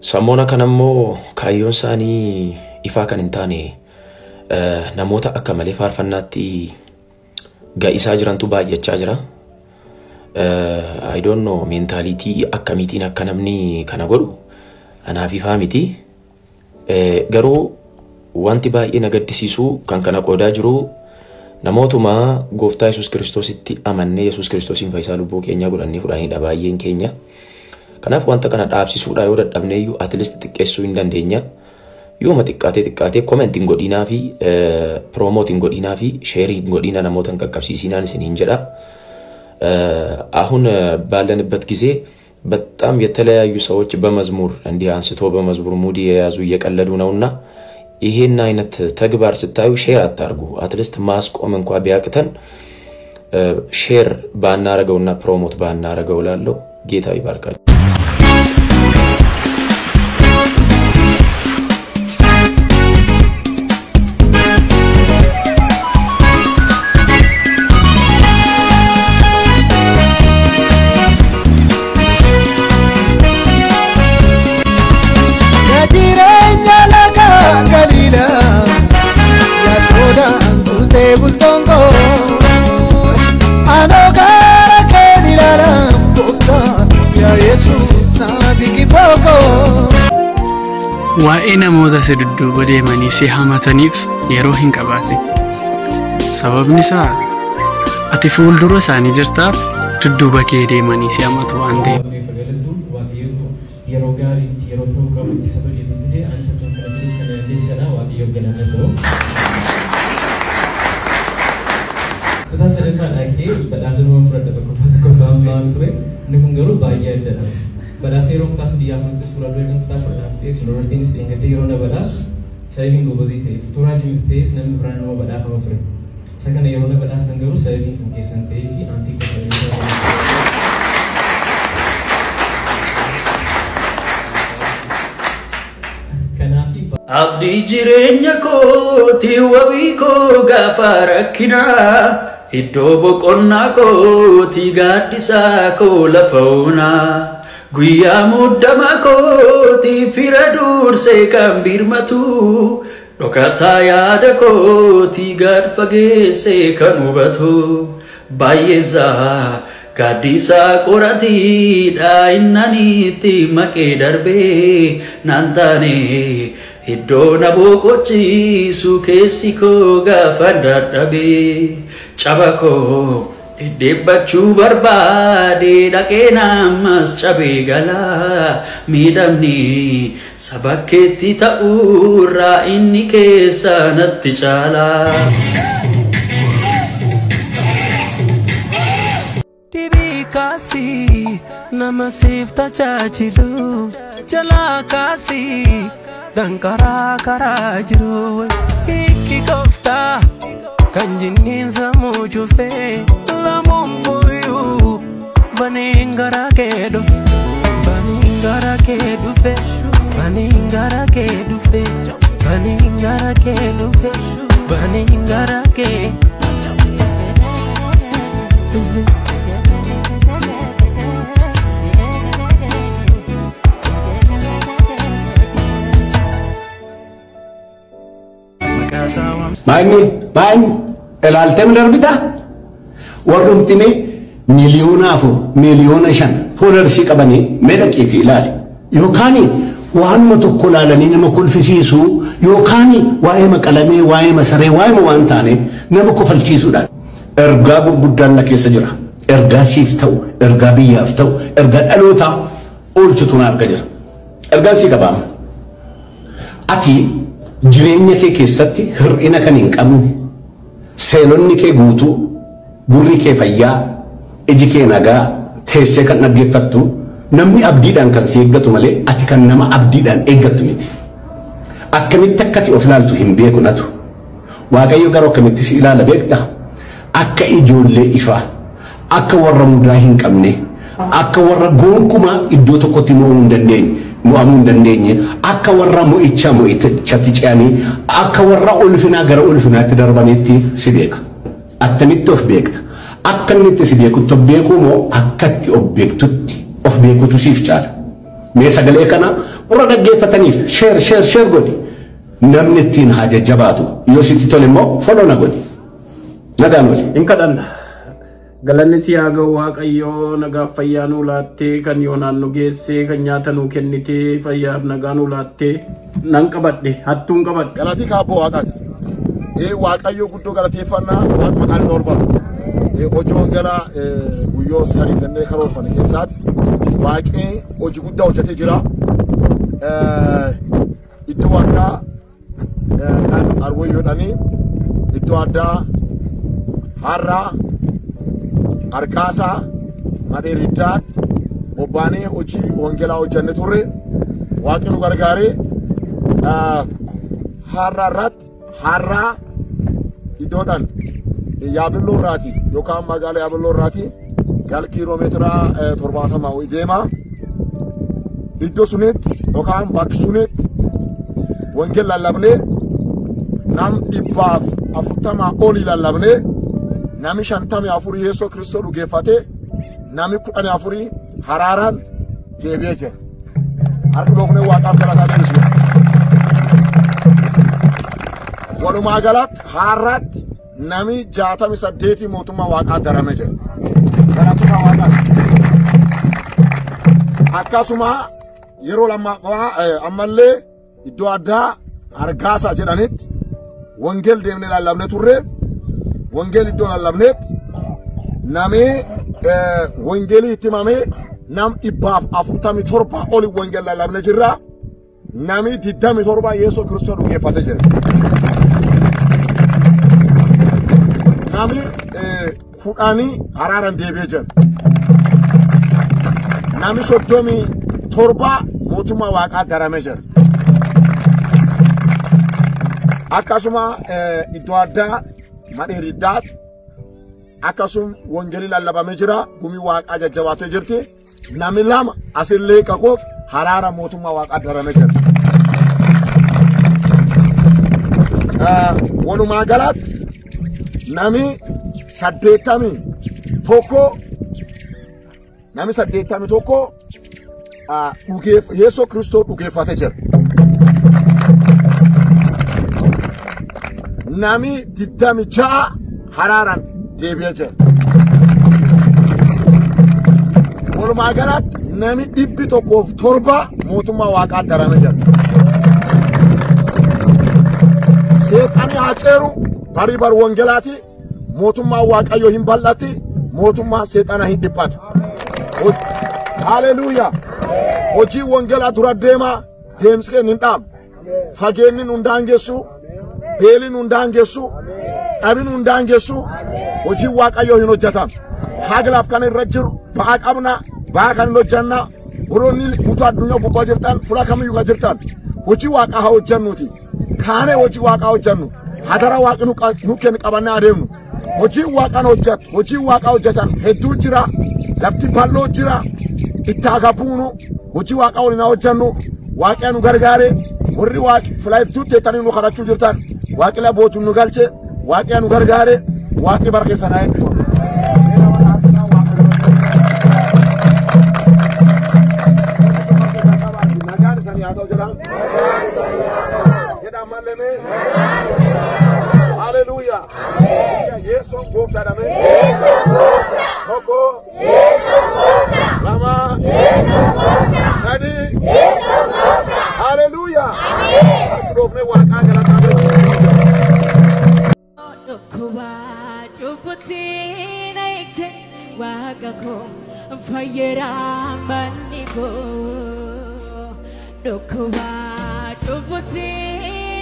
Samoona kanammoo kaayyoon isaanii ifaa kan hin taane namoota akka malee faarfannaatti ga'isaa jirantu baay'achaa jira. I don't know mentality akkamiitiin akka namni kana godhu anaaf ifaa miti. Garuu wanti baay'ee na gaddisiisu kan kana qoodaa jiru namootuma gooftaa Yesuus Kiristoositti amannee Yesuus Kiristoosiin fayyisaa lubbuu keenyaa godhannee fudhanidha baay'een keenya. Kanaaf wanta kana dhaabsisuudhaa yoo dadhabne iyyuu at least xiqqeessuu hin dandeenya. Yooma xiqqaatee xiqqaatee comment hin godhinaa fi promote hin godhinaa fi share hin godhinaa namoota hin qaqqabsiisinaan isiniin jedha. አሁን ባለንበት ጊዜ በጣም የተለያዩ ሰዎች በመዝሙር እንዲህ አንስቶ በመዝሙር ሙድ የያዙ እየቀለዱ ነውና ይሄን አይነት ተግባር ስታዩ ሼር አታርጉ። አትሊስት ማስቆም እንኳን ቢያቅተን ሼር ባናረገውና ፕሮሞት ባናረገው ላለው ጌታ ይባርካችሁ። Waa'ee namoota si dudduuba deemanii si hamataniif yeroo hin qabaatin. Sababni isaa ati fuuldura isaanii jirtaaf dudduuba kee deemanii si hamatu waan ta'eef. Yeroo gaariitti yeroo ta'uu qabutti isa hojjetu fidee ani isa kana jiruuf kana dandeessadha Waaqayyoof galanna ta'u. Kutaa sadaffaa dhaqee badhaasa numa fudhadha tokkoffaa tokkoffaa waan ture inni kun garuu baay'ee addadha. Badhaasa yeroo kutaa sadii afurittis fudhadhu eegan kutaa kudhanaaf ta'es yuunivarsiitiinis dheengadde yeroo na badhaasu sababiin gobozii ta'eef turaa jimii ta'es namni biraan nama badhaafama ture. Isa kana yeroo na badhaastan garuu sababiin kan keessan ta'ee fi aantii koo sababii Abdii jireenya kooti wabii koo gaafa rakkinaa iddoo boqonnaa kooti gaaddisaa koo lafa onaa guyyaa muddama kooti fira dursee kan birmatu dhokataa yaada kooti gad fageessee kan hubatu baay'eesaa gaaddisaa qoratiidha innanitti maqee darbee naan taane iddoo na boqochiisu keessi koo gaafa dadhabee caba koo dhedheebbachuu barbaade dhaqee ammas cabee galaa miidhamni saba keetti ta'uurraa inni keessa natti caalaa. Kaasi nama siif tajaajilu jalaa kaasi danqaraa karaa jiru hiikki gooftaa kan jinniin sammuu cufee lamuun buyyuu baniin gara kee dhufe baniin gara kee dhufe baniin gara kee dhufe baniin gara kee dhufe baniin gara kee dhufe. Maayini ilaaltee mi darbita? Warrumti mee 4 miliyoona 5 foolarsii qabanii mee dhaqiitii ilaali. Yookaan waanuma tokko ilaalanii nama kolfisiisu yookaan waa'ee maqalamee waa'ee masaree waa'ee waan taane nama kofalchiisuudhaan. Ergaa gurguddaan na keessa jira. Ergaa siif ta'u, ergaa biyyaaf ta'u, ergaa dhalootaa oolchutu na arga jira. Ergaan sii qabaama. Ati jireenya kee keessatti hir'ina kan hin qabne, seelonni kee guutuu, gurri kee fayyaa, iji kee nagaa, teessee kan dhaggeeffattu, namni abdiidhaan kan si eeggatu malee ati kan nama abdiidhaan eeggattu miti. Akkamitti akkati of ilaaltu hin beeku natu. Waaqayyo garuu akkamitti si ilaala beektaa? Akka ijoollee ifaa, akka warra mudaa hin qabne, akka warra gonkumaa iddoo tokkotti mo'uu hin dandeenye. Mo'amuu hin dandeenye, akka warra mo'icha mo'ichatti ce'anii, akka warra ulfinaa gara ulfinaatti darbanitti si beeka. Attamitti of beekta? Akka inni itti si beekutti of beekuu moo akkatti of beektutti of beekutu siif caala? Mee sagalee kana warra dhaggeeffataniif share share share godhi. Namni ittiin haa jajjabaatu. Yoo sitti tole immoo follow na godhi. Nagaan oli. Hin kadhanna. Galanni si haa ga'u Waaqayyoo nagaaf fayyaa nuu laattee kan yoonaan nu geessee kan nyaata nuu kennitee fayyaaf nagaa nuu laattee nan qabadhe hattuun qabadhe. Galatii kaabboo waaqaati. Waaqayyoo guddoo galateeffannaa waaqa maqaan isaa ulfaatu. Hojii wangeelaa guyyoo sadii jennee karoorfanne keessaatti waaqni hojii guddaa hojjetee jira. Iddoo addaa Arwayyoodhanii iddoo addaa Harraa Harkaasaa Madeeriddaatti bobbaanee hojii wangeelaa hojjenne turre waaqni nu gargaaree harraa irratti harraa iddoodhaan Yaabilloo irraati yookaan magaalaa Yaabilloo irraati gal kiiloomeetira 70 deema. Iddoo sunitti yookaan bakki sunitti wangeela lallabnee nam 140 olii lallabnee nami 54 Yesuus Kiristoos dhugeeffatee nami 14 haraaraan deebi'ee jira. Harki dhoofnee waaqaaf galataa dhiyeessu. Walumaa galatti har'aatti nami 68 mootummaa waaqaa darame jira. Galatummaa waaqaati. Akkasuma yeroo lammaffaa ammallee iddoo addaa Hargaasaa jedhanitti wangeel deemnee lallabnee turre wangeel iddoo lallabneetti namee wangeelii itti himamee nam 147 oli wangeel lallabnee jirra. Nami 27 Yesuus Kiristoos dhugeeffatee jira. Nami 10 haraaraan deebi'ee jira. Nami 37 mootummaa waaqaa daramee jira. Akkasuma iddoo addaa Madeeriddaas akkasuma wangeelii lallabamee jira. Gumii waaqaa jajjabaatee jirti. Nami 2 asillee kakoof haraara mootummaa waaqaa daramee jira. Walumaa galatti nami 81 nami 81 Yesuus Kiristoos dhugeeffatee jira. Nami 26 haraaraan deebi'ee jira. Walumaa galatti nami 107 mootummaa waaqaa daramee jira. Seexanni haa ceeru barii bar wangeelaati mootummaa waaqayyoo hin bal'atti mootummaa seexana hin dhiphatu. Haleluuyaa. Hojii wangeelaa dura deemaa deemsi hin dhaabu. Fageenni nun daangessu, beelli nun daangessu, dhabni nun daangessu hojii waaqayyoo hin hojjetamu. Haglaaf kan irra jiru ba'aa qabna, ba'aa kan hin hojjenna. Boroonni guutuu addunyaa gubbaa jirtan fuula kamiyyuu kan jirtan hojii waaqaa haa hojjennuuti. Kaanee hojii waaqaa hojjennu. Hadara waaqni nu kennu qabannee adeemnu. Hojii waaqaan hojjetu, hojii waaqaa hojjetan hedduu jira. Lafti bal'oo jira. Itti agabuunu hojii waaqaa waliin haa hojjennu. Waaqni nu gargaare warri waaqi fuula hedduu teettanii nu kadhachuu jirtan waaqni boojuun nu galche waaqni nu gargaare waaqni bara keessan haa eebbifamu. Nagaan isaanii haa ta'u jedhaan. Jedhaan maal lemee? Haleluuyaa. Yesuun gooftaadha mee? Yesuun gooftaa. 1 Yesuun gooftaa. 2 Yesuun gooftaa. 3 Yesuun gooftaa. Haleluuyaa. Harki dhoofnee waaqaa galataa Dhukkuba cubbutti na eegte waaqa koo fayyeera manni koo. Dhukkuba cubbutti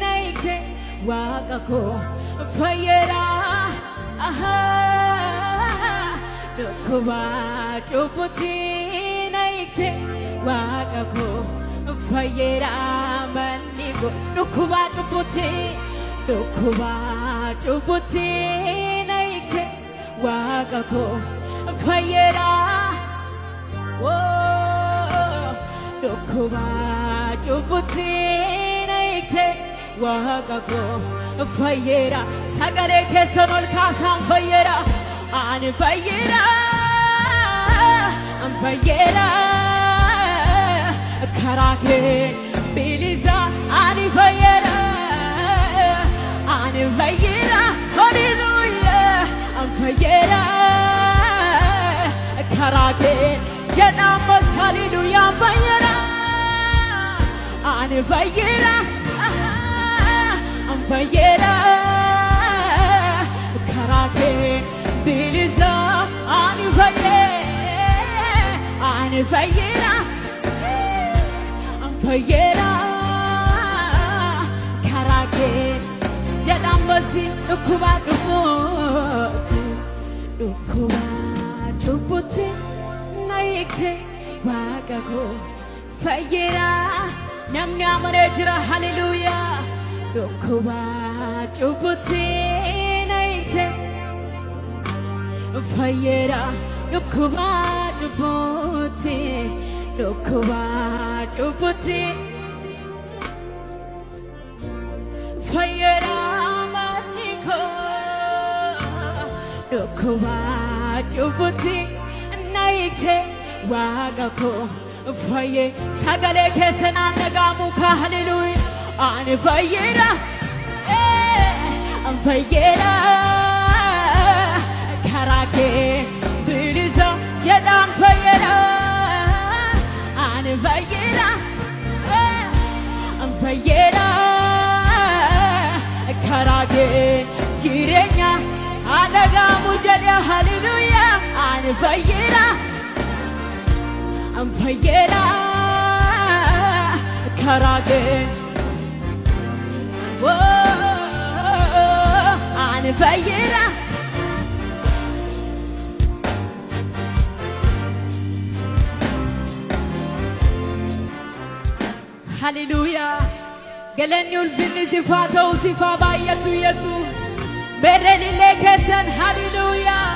na eegte waaqa koo fayyeera. Dhukkuba cubbutti na eegte waaqa koo fayyeera manni koo. Dhukkuba cubbutti. Dhukkuba cubbutti na eegte waaqa koo fayyeera. Dhukkuba cubbutti na eegte waaqa koo fayyeera. Sagalee keessan ol kaasaan fayyeera. Ani fayyeera, an fayyeera, Karaa kee bilisa ani fayyeera ani fayyeera hallelujah an fayyeera karaa kee jedhamas hallelujah fayyeera ani fayyeera an fayyeera karaa kee bilisa ani fayyeera ani fayyeera Fayyeera karaa kee jedhamasi dhukkuba cubbuutti na hiikte waaqa koo fayyeera namni amanee jira hallelujah dhukkuba cubbuutti na hiikte fayyeera dhukkuba cubbuutti. Dhukkuba cubbuutti fayyeera manni koo dhukkuba cubbuutti na hiikte waaqa koo fayye sagalee keessa naan dhaga'amu kaa hallelujah ani fayyeera an fayyeera karaa kee bilisa jedhaan fayyeera. Ani fayyeera an fayyeera karaa kee jireenya dhaga'amu jedhe hallelujah ani fayyeera an fayyeera karaa kee ani fayyeera. Hallelujah. Galanni ulfinni sifaa ta'u sifaa baay'atu Yesuus. Beerrelillee keessan hallelujah.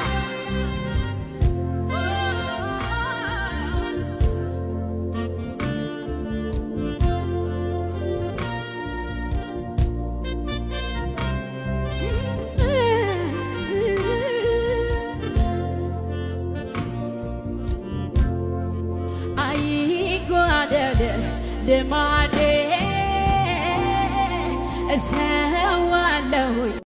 Demande,